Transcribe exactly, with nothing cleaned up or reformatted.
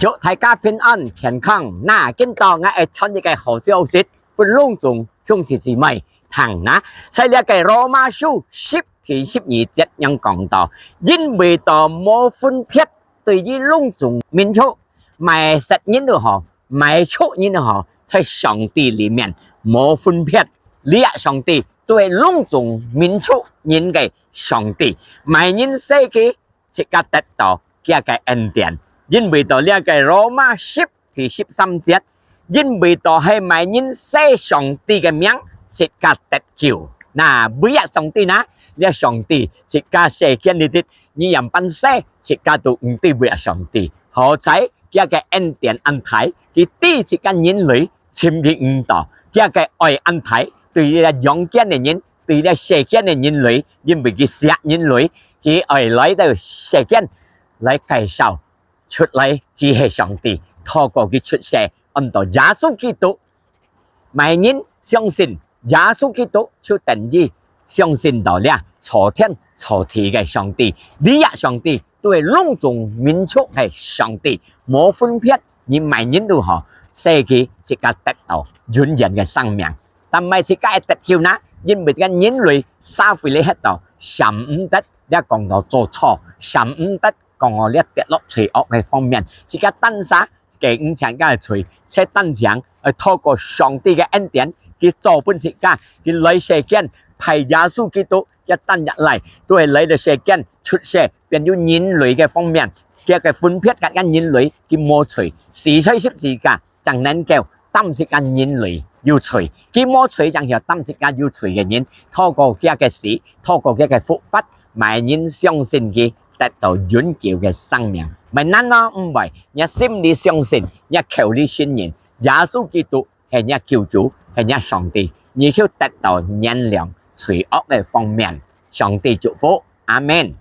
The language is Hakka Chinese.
祝大家平安健康。那，今朝𠊎愛傳一個好消息，分攏總兄弟姊妹聽哪。在這個羅馬書十第十二節樣講到，因為到無分別對於攏總民族，麼个色人都好，麼个族人都好，在上帝裡面無分別。這上帝都係攏總民族人个上帝，麼人信佢，自家得到佢个恩典。因為到這個羅馬十第十三節，因為到係麼人信上帝个名，自家得救。那，唯一上帝哪，這上帝自家世間裡底，你樣般信，自家都毋知唯一上帝。好在佢个恩典恁大，佢知自家人類尋佢毋到，佢个愛恁大，對這陽間个人，對這世間个人類，因為佢惜人類，佢愛來到世間來介紹 出來，佢係上帝，透過佢出世，安到耶穌基督。麼人相信耶穌基督，就等於相信到這造天造地个上帝。這上帝都係攏總民族个上帝，無分別，你麼人都好，信佢自家得到永遠个生命。但毋係自家愛得救哪，因為這人類社會裡歇到，閃毋得，這講到做錯，閃毋得 講哦，這跌落罪惡个方面，自家單儕个毋淨个罪，就單淨愛透過上帝个恩典，佢做分自家，佢來世間，派耶穌基督，佢單一來，都係來到世間出世，變有人類个方面，佢个分別佮人類，佢無罪，死在十字架，正能夠擔自家人類有罪，佢無罪，正曉擔自家有罪个人，透過佢个死，透過佢个復活，麼人相信佢， 得到永久个生命。毋係難哦，毋會，若心裡相信，若口裡承認，耶穌基督係若救主，係若上帝，你就得到原諒罪惡个方面。上帝祝福，阿們。